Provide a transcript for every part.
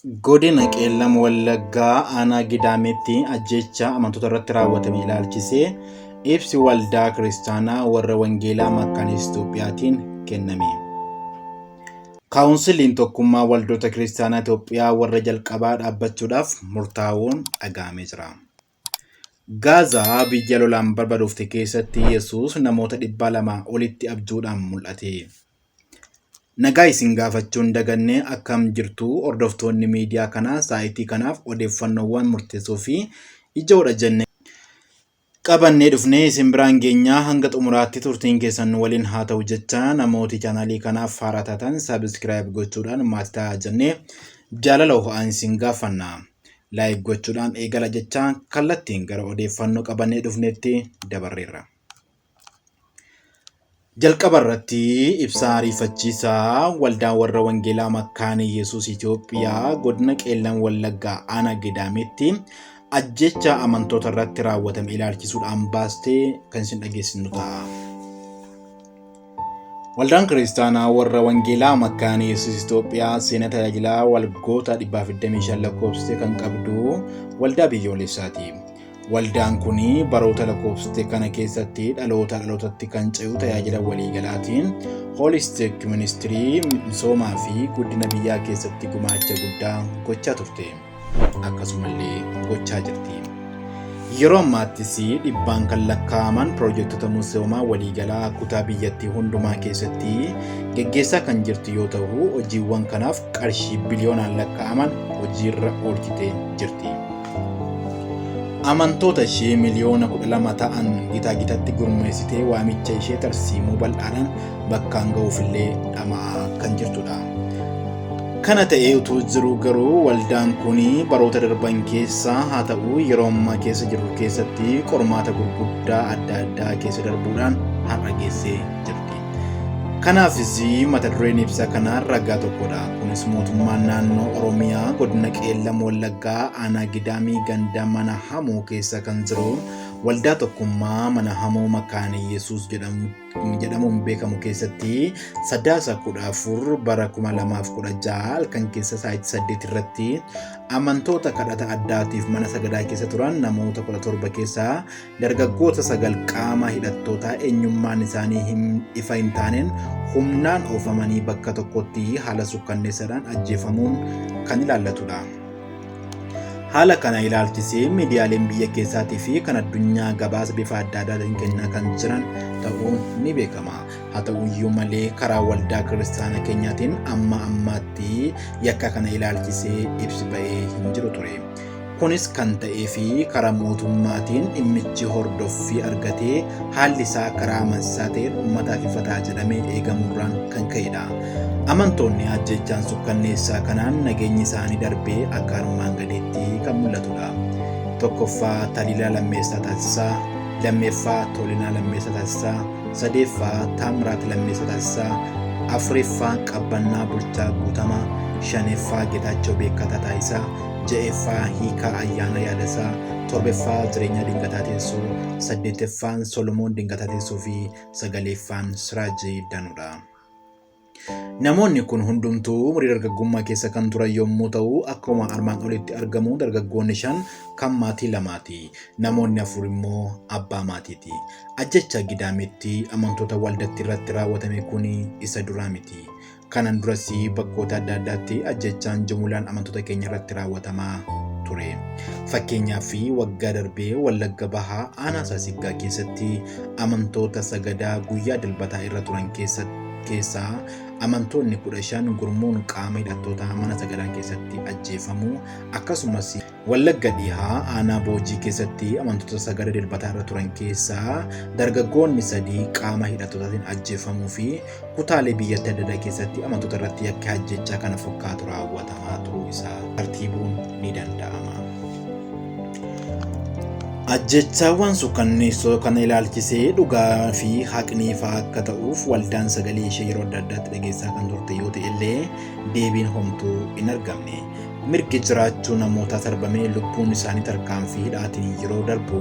Godina Qeellam Wallaggaa Aanaa Gidaamitti ajjeechaa amantoota irratti raawwatame ilaalchisee ibsi Waldaa Kiristaanaa Warra Wangeelaa Makkaaniis Itoophiyaatiin kenname. Kaawunsiliin Tokkummaa Waldoota Kiristaanaa Itoophiyaa warra jalqabaa dhaabbachuudhaaf murtaa'uun dhaga'amee jira. Gaazaa biyya lolaan barbadoofte keessatti Yesuus namoota 200 olitti abjuudhaan mul'ate. Nagaa isin gaafachuu hin daganne akkam jirtu hordoftoonni miidiyaa kanaa saayitii kanaaf odeeffannoowwan murteessoo fi ijoodha jenne qabannee dhufnee isin biraan geenyaa hanga xumuraatti turtiin keessan nu waliin haa ta'u jecha namooti chaanaalii kanaaf haaraa taatan sabiskiraayib gochuudhaan maatii ta'aa jennee jaalala ho'aan isin gaafanna. Like gochuudhaan eegala jechaa kallattiin gara odeeffannoo qabannee dhufnetti dabarreerra. Jalqaba irratti ibsa ariifachiisaa Waldaan Warra Wangeelaa Makkaana Yesuus Itoophiyaa godina Qeellam Wallaggaa Aanaa Gidaametti ajjeechaa amantoota irratti raawwatame ilaalchisuudhaan baastee kan isin dhageessisnu ta'a. Waldaan Kiristaanaa Warra Wangeelaa Makkaana Yesuus Itoophiyaa seenaa tajaajilaa walgoota 125 lakkoofsite kan qabdu waldaa biyyoolessaati. Waldaan kun baroota lakkoofsite kana keessatti dhaloota dhalootatti kan ce'u tajaajila waliigalaatiin Holistic Ministry misoomaa fi guddina biyyaa keessatti gumaacha guddaa gochaa turte. Akkasumallee gochaa jirti. Yeroo ammaattis dhibbaan kan lakkaa'aman piroojektota misoomaa waliigalaa kutaa biyyattii hundumaa keessatti geggeessaa kan jirtu yoo ta'u, hojiiwwan kanaaf qarshii biliyoonaan lakkaa'aman hojiirra oolchitee jirti. Amantoota ishee miliyoona 12 ta'an gitaa gitatti gurmeessitee waamicha ishee tarsiimoo bal'aadhaan bakkaan ga'uufillee dhama'aa kan jirtudha. Kana ta'ee utuu jiruu garuu waldaan kun baroota darban keessa haa ta'u yeroo ammaa keessa jirru keessatti qormaata gurguddaa adda addaa keessa darbuudhaan har'a geessee jirti. Kanaafis mata dureen ibsa kanaa ragaa tokkodha. Kunis mootummaan naannoo Oromiyaa godina Qeellam Wallaggaa aanaa Gidaamii ganda mana hamoo keessa kan jiru waldaa tokkummaa mana hamoo makaana Yesuus jedhamu jedhamuun beekamu keessatti Sadaasa 14 bara 2016 halkan keessa sa'aatii 8 irratti amantoota kadhata addaatiif mana sagadaa keessa turan namoota 17 keessaa dargaggoota 9 qaama hidhattootaa eenyummaan isaanii ifa hin taaneen humnaan oofamanii bakka tokkotti haala sukkanneessaadhaan ajjeefamuun kan ilaallatudha. Haala kana ilaalchisee miidiyaaleen biyya keessaatii fi kan addunyaa gabaasa bifa adda addaatiin kennaa kan jiran ta'uun ni beekama. Haa ta'uyyuu malee karaa waldaa kiristaana keenyaatiin amma ammaatti yakka kana ilaalchisee ibsi ba'ee hin jiru ture. Kunis kan ta'ee fi karaa mootummaatiin dhimmichi hordoffii argatee haalli isaa karaa amansiisaa ta'een uummataaf ifa ta'a jedhamee eegamuurraan kan ka'edha. Amantoonni ajjeechaan sukkanneessaa kanaan nageenyi isaanii darbee akka armaan gadiitti kan mul'atudha. Tokkoffaa Taliilaa Lammeessaa Taasisaa, lammeeffaa Tolinaa Lammeessaa Taasisaa, sadeeffaa Taamiraat Lammeessaa Taasisaa, afreeffaa Qabbannaa Bulchaa Guutamaa, shaneeffaa Getaachoo Beekkataa Taasisaa, ja'eeffaa Hiikaa Ayyaanaa Yaadasaa, torbeffaa Jireenyaa Dingataa Teessoo, saddeetteffaan Solomoon Dingataa Teessoo fi sagaleeffaan Siraajii Danuudha. Namoonni kun hundumtuu umurii dargaggummaa keessa kan turan yommuu ta'u, akkuma armaan olitti argamu dargaggoonni 5 kan maatii lamaati. Namoonni 4 immoo abbaa maatiiti. Ajjechaa Gidaamitti amantoota waldatti irratti raawwatame kun isa duraa miti. Kanan duras bakkoota adda addaatti ajjechaan jumulaan amantoota keenya irratti raawwatamaa ture. Fakkeenyaaf waggaa darbee Wallagga Bahaa aanaa Saasiggaa keessatti amantoota sagadaa guyyaa dilbataa irra turan keessaa amantoonni 15 gurmuun qaama hidhattootaa mana sagadaa keessatti ajjeefamuu akkasumas Wallagga Dhihaa aanaa Boojii keessatti amantoota sagada dilbataa irra turan keessaa dargaggoonni 3 qaama hidhattootaatiin ajjeefamuu fi kutaalee biyyattii adda addaa keessatti amantoota irratti yakki ajjeechaa kana fakkaatu raawwatamaa turuu isaa tartiibuun ni danda'ama. Ajjeechaawwan suukkanneessoo kana ilaalchisee dhugaa fi haqni ifaa akka ta'uuf waldaan sagalee ishee yeroo adda addaatti dhageessaa kan turte yoo ta'e illee deebiin homtuu hin argamne. Mirgi jiraachuu namootaa sarbamee lubbuun isaanii tarkaanfii hidhaatiin yeroo darbu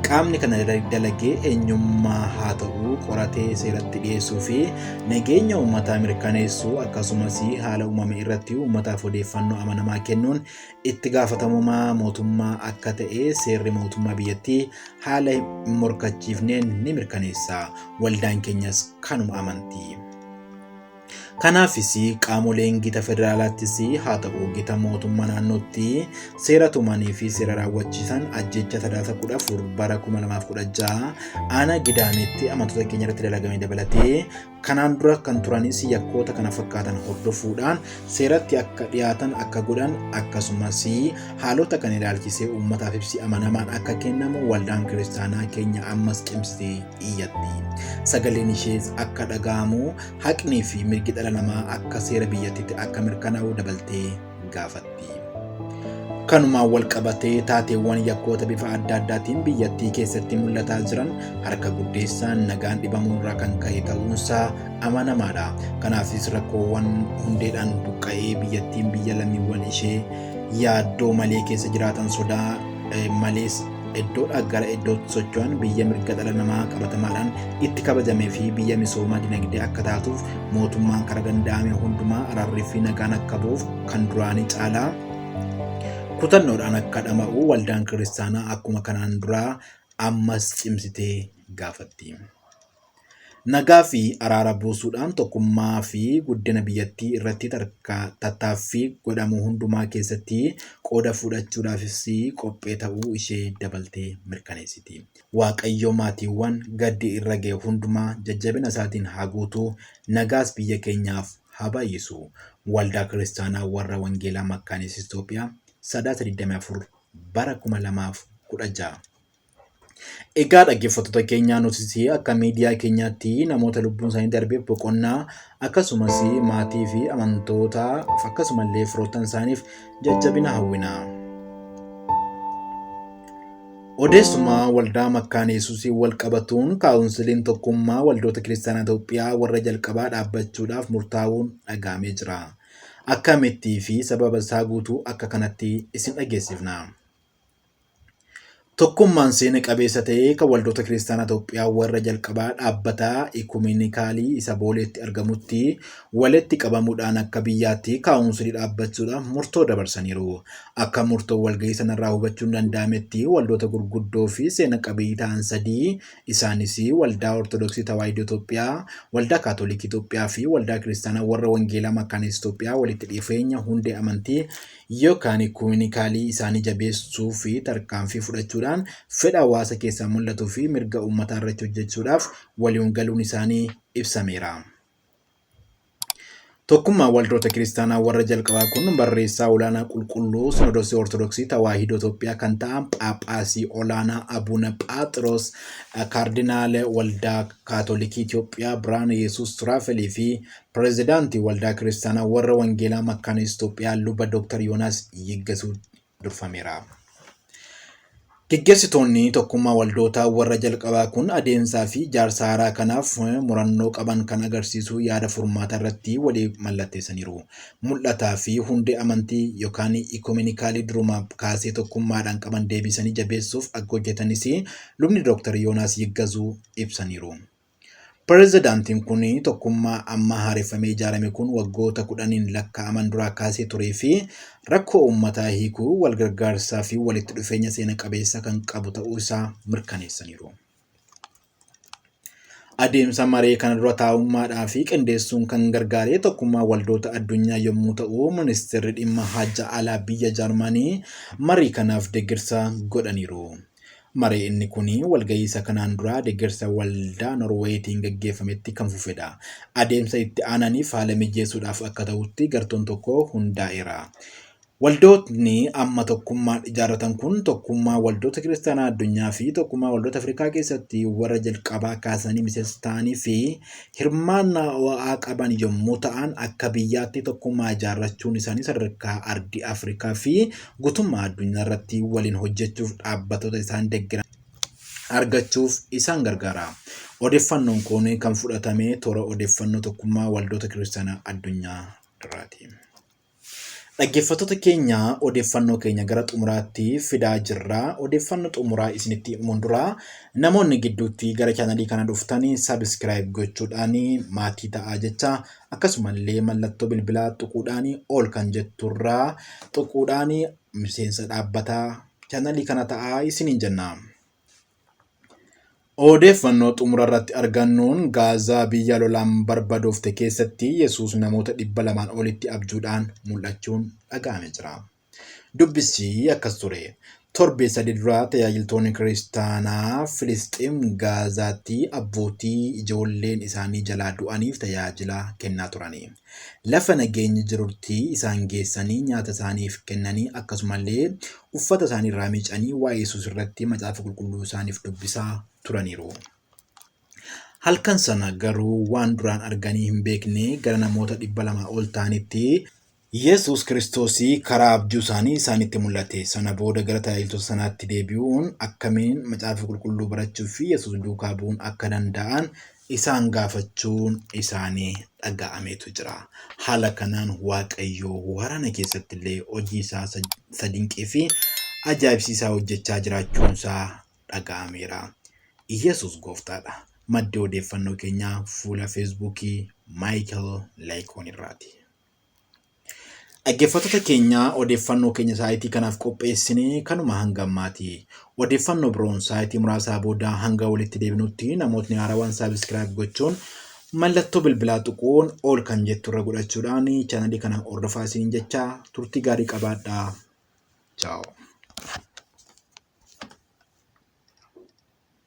qaamni kana dalagee eenyummaa haa ta'uu qoratee seeratti dhiyeessuu fi nageenya uummataa mirkaneessuu akkasumas haala uumame irratti uummataaf odeeffannoo amanamaa kennuun itti gaafatamummaa mootummaa akka ta'e seerri mootummaa biyyattii haala hin morkachiifneen ni mirkaneessa. Waldaan keenyas kanuma amanti. Kanaafis qaamoleen gita federaalaattis haa ta'u gita mootummaa naannootti seera tumanii fi seera raawwachiisan ajjeechaa Sadaasa 14 bara 2016 aanaa Gidaamiitti amantoota keenya irratti dalagame dabalatee kanaan dura kan turanis yakkoota kana fakkaatan hordofuudhaan seeratti akka dhiyaatan akka godhan akkasumas haalota kan ilaalchisee uummataaf ibsi amanamaan akka kennamu waldaan kiristaanaa keenya ammas cimsitee iyyatti. Sagaleen ishees akka dhaga'amu haqnii fi mirgi dhala namaa akka seera biyyattiitti akka mirkanaa'u dabaltee gaafatti. Kanumaan wal qabatee taateewwan yakkoota bifa adda addaatiin biyyattii keessatti mul'ataa jiran harka guddeessaan nagaan dhibamuurraa kan ka'e ta'uunsaa amanamaadha. Kanaafis rakkoowwan hundeedhaan buqqa'ee biyyattiin biyya lammiiwwan ishee yaaddoo malee keessa jiraatan sodaa malees iddoodhaa gara iddootti socho'an biyya mirga dhala namaa qabatamaadhaan itti kabajamee fi biyya misoomaa dinagdee akka taatuuf mootummaan karaa danda'ame hundumaa araarrii fi nagaan akka bu'uuf kan duraanii caalaa kutannoodhaan akka dhama'u waldaan kiristaanaa akkuma kanaan duraa ammas cimsitee gaafatti. Nagaa fi araara buusuudhaan tokkummaa fi guddina biyyattii irratti tattaaffii godhamu hundumaa keessatti qooda fudhachuudhaafis qophee ta'uu ishee dabaltee mirkaneessiti. Waaqayyo maatiiwwan gaddi irra ga'e hundumaa jajjabina isaatiin haa guutu, nagaas biyya keenyaaf haa baay'isu. Waldaa Kiristaanaa Warra Wangeelaa Makkaana Yesuus Itoophiyaa, Sadaasa 24 bara 2016. Egaa dhaggeeffattoota keenyaa nutis akka miidiyaa keenyaatti namoota lubbuun isaanii darbeef boqonnaa akkasumas maatii fi amantoota akkasumallee firoottan isaaniif jajjabina hawwina. Odeessuma waldaa Makkaana Yesuusiin wal qabatuun kaawunsiliin tokkummaa waldoota kiristaanaa Itoophiyaa warra jalqabaa dhaabbachuudhaaf murtaa'uun dhaga'amee jira. Akkamittii fi sababa isaa guutuu akka kanatti isin dhageessifna. Tokkummaan seena qabeessa ta'e kan waldoota kiristaanaa Itoophiyaa warra jalqabaa dhaabbata Ikuminikaalii isa Booleetti argamutti walitti qabamuudhaan akka biyyaatti kaawunsilii dhaabbachuudhaaf murtoo dabarsaniiru. Akka murtoo walgahii sanarraa hubachuun danda'ametti waldoota gurguddoo fi seena qabeeyyii ta'an sadii isaanis Waldaa Ortodoksii Tawaahidoo Itoophiyaa, Waldaa Kaatolikii Itoophiyaa fi Waldaa Kiristaanaa Warra Wangeelaa Makkaana Yesuus Itoophiyaa walitti dhufeenya hundee amantii yookaan ikuminikaalii isaanii jabeessuu fi tarkaanfii fudhachuudhaan fedha hawaasa keessaa mul'atuu fi mirga uummataa irratti hojjechuudhaaf waliin galuun isaanii ibsameera. Tokkummaan waldoota kiristaanaa warra jalqabaa kun barreessaa olaanaa qulqulluu Sinodosii Ortodoksii Tawaahidoo Itoophiyaa kan ta'an Phaaphaasii olaanaa Abuna Phaaxiroos Kaardinaala Waldaa Kaatolikii Itoophiyaa Birhaana Yesuus Suraafelii fi Pirezidaantii Waldaa Kiristaanaa Warra Wangeelaa Makkaana Itoophiyaa Luba Dr. Yoonaas Yiggasuu durfameera. Geggeessitoonni tokkummaa waldoota warra jalqabaa kun adeemsaa fi ijaarsa haaraa kanaaf murannoo qaban kan agarsiisu yaada furmaataa irratti walii mallatteessaniiru. Mul'ataa fi hundee amantii yookaan ikumenikaalii durumaa kaasee tokkummaadhaan qaban deebisanii jabeessuuf akka hojjetanis lubni Dr. Yoonaas Yiggazuu ibsaniiru. Pirezidaantiin kun tokkummaa amma haareffamee ijaarame kun waggoota kudhaniin lakkaa'aman duraa kaasee turee fi rakkoo uummataa hiikuu, wal gargaarsaa fi walitti dhufeenya seena qabeessa kan qabu ta'uu isaa mirkaneessaniiru. Adeemsa maree kana dura taa'ummaadhaa fi qindeessuun kan gargaare tokkummaa waldoota addunyaa yommuu ta'u, ministeerri dhimma haja alaa biyya Jaarmanii marii kanaaf deeggarsa godhaniiru. Maree inni kun walgahii isa kanaan duraa deggersa Waldaa Norweeyitiin gaggeeffametti kan fufedha. Adeemsa itti aananiif haala mijeessuudhaaf akka ta'utti gartuun tokko hundaa'eera. Waldootni amma tokkummaan ijaarratan kun tokkummaa waldoota kiristaanaa addunyaa fi tokkummaa waldoota Afrikaa keessatti warra jalqabaa kaasanii miseensa ta'anii fi hirmaannaa ho'aa qaban yommuu ta'an akka biyyaatti tokkummaa ijaarrachuun isaanii sadarkaa ardii Afrikaa fi guutummaa addunyaa irratti waliin hojjechuuf dhaabbatoota isaan deggeran argachuuf isaan gargaara. Odeeffannoon kun kan fudhatame toora odeeffannoo tokkummaa waldoota kiristaanaa addunyaa irraati. Dhaggeeffattoota keenya odeeffannoo keenya gara xumuraatti fidaa jirra. Odeeffannoo xumuraa isinitti himuun dura namoonni gidduutti gara chaanalii kana dhuftan sabiskiraayib gochuudhaan maatii ta'aa jecha akkasumallee mallattoo bilbilaa tuquudhaan ol kan jetturraa tuquudhaan miseensa dhaabbataa chaanalii kana ta'aa isiniin jenna. Odeeffannoo xumura irratti argannuun Gaazaa biyya lolaan barbadoofte keessatti Yesuus namoota 200n olitti abjuudhaan mul'achuun dhaga'ame jira. Dubbisi akkas ture. Torbee sadi dura tajaajiltoonni kiristaanaa Filisxeem Gaazaatti abbootii ijoolleen isaanii jalaa du'aniif tajaajila kennaa turani. Lafa nageenyi jirutti isaan geessanii nyaata isaaniif kennanii akkasumallee uffata isaanii irraa miicanii waa'ee Yesuus irratti macaafa qulqulluu isaaniif dubbisaa turaniiru. Halkan sana garuu waan duraan arganii hin beekne gara namoota 200 ol ta'anitti Yesuus Kiristoos karaa abjuu isaanii isaanitti mul'ate. Sana booda gara tajaajiltoota sanaatti deebi'uun akkamiin macaafa qulqulluu barachuu fi Yesuus duukaa bu'uun akka danda'an isaan gaafachuun isaanii dhaga'ameetu jira. Haala kanaan Waaqayyo waraana keessatti illee hojii isaa isa dinqii fi ajaa'ibsiisaa hojjechaa jiraachuun isaa dhaga'ameera. Yesuus gooftaadha. Maddi odeeffannoo keenyaa fuula Feesbuukii Maayikel Laayikoon irraati. Dhaggeeffattoota keenya odeeffannoo keenya sa'aatii kanaaf qopheessine kanuma hanga ammaati. Odeeffannoo biroon sa'aatii muraasaa booda hanga walitti deebinutti namootni haarawaan saabiskiraayib gochuun mallattoo bilbilaa tuquun ol kan jettu irra godhachuudhaan chaanalii kana hordofaa isiniin jecha turtii gaarii qabaadhaa. Chaaw.